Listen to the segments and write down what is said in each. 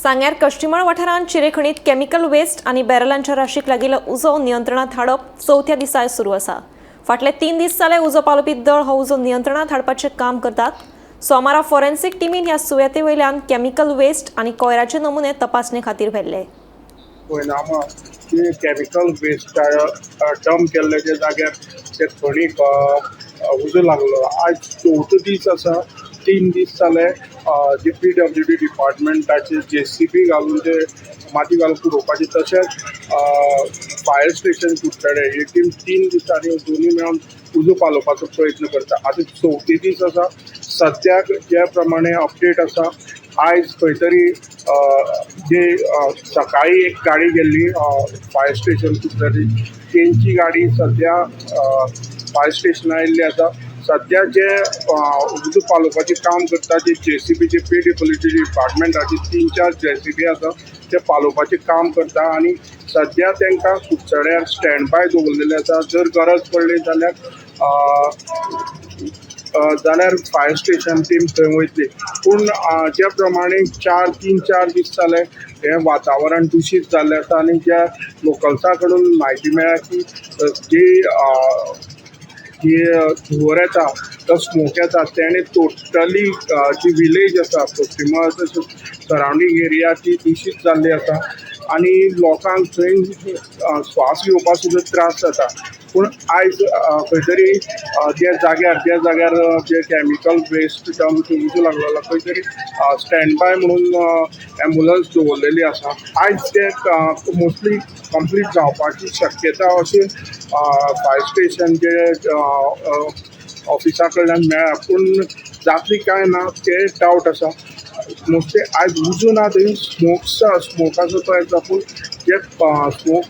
सांग्यार कश्टीमळ वाठारांत चिरेखणीत chemical waste आनी बॅरलांच्या राशीक लागिल्लो उजो नियंत्रणात हाडप चवथ्या दिसाय सुरू आसा. फाटले 3 दीस जाले उजो पालोवपी दळ हो उजो नियंत्रणात हाडपाचें काम करतात. सोमारा फॉरेन्सिक टिमीन ह्या सुवाते वयल्यान केमिकल वेस्ट आनी कोयराचे नमुने तपासणे खातीर व्हेल्ले. कोयनामा की केमिकल वेस्ट डंप केल्ले जाग्यार ते खणीक उजो लागलो. आज चवथो दीस आसा. 3 दीस जाले जे PWD डिपार्टमेंटाचे JCB घालून ते माती घालून पुरोवपाचे, तशेंच फायर स्टेशन कुडचडे ही टीम 3 दिसांनी दोनूय मेळून उजो पालोवपाचो प्रयत्न करता. आतां चवथे दीस आसा. सद्याक ज्या प्रमाणे अपडेट आसा, आयज खंय तरी जे सकाळी एक गाडी गेल्ली फायर स्टेशन कुडचडे, तेंची गाडी सद्या फायर स्टेशनार आयिल्ली आसा. सद्या जे उजो पालोवपाचें काम करता जे JCBचे PWD डिपार्टमेंटाची 3-4 JCB आसा, ते पालोवपाचें काम करता आनी सद्या तांकां कुडचड्यार स्टँड बाय दवरलेले आसा. जर गरज पडली जाल्यार फायर स्टेशन टीम थंय वयतली. पूण ज्या प्रमाणे 3-4 दीस जाले हें वातावरण दुशीत जाल्लें आसा आनी ज्या लोकल्सां कडून म्हायती मेळ्ळ्या की जी धुंवर येता, तो स्मोक येता, तेणें टोटली जी विलेज आसा कश्टीमळ तशेंच सरावंडींग एरिया ती दुशीत जाल्ली आसा आनी लोकांक थंय श्वास घेवपाक सुद्दां त्रास जाता. पूण आयज खंय तरी त्या जाग्यार जे केमिकल वेस्ट डंप उजो लागलेलो खंय तरी स्टँड बाय म्हणून एम्बुलन्स दवरलेली आसा. आयज ते मोस्टली कंप्लीट जावपाची शक्यता अशी फायर स्टेशनचे ऑफिसा कडल्यान मेळ्ळा, पूण जातली काय ना ते डावट आसा. मोस्टली आयज उजो ना, थंय स्मोक आसा तो येता, पूण जे स्मोक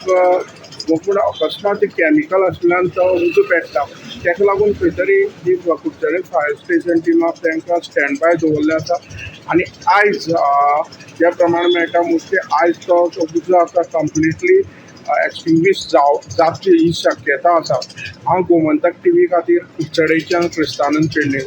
पूण अकस्मात केमिकल आशिल्ल्यान तो उजो पेट्टा. ताका लागून खंय तरी जी कुडचडे फायर स्टेशन टिमाक तांकां स्टँड बाय दवरलें आसा आनी आयज ज्या प्रमाणे मेळटा मोस्टली आयज तो उजो आसा कंप्लिटली एक्सटिंग्विश जातली ही शक्यता आसा. हांव गोमंतक टीव्ही खातीर कुडचडेच्यान क्रिस्तानंद पेडणेकर.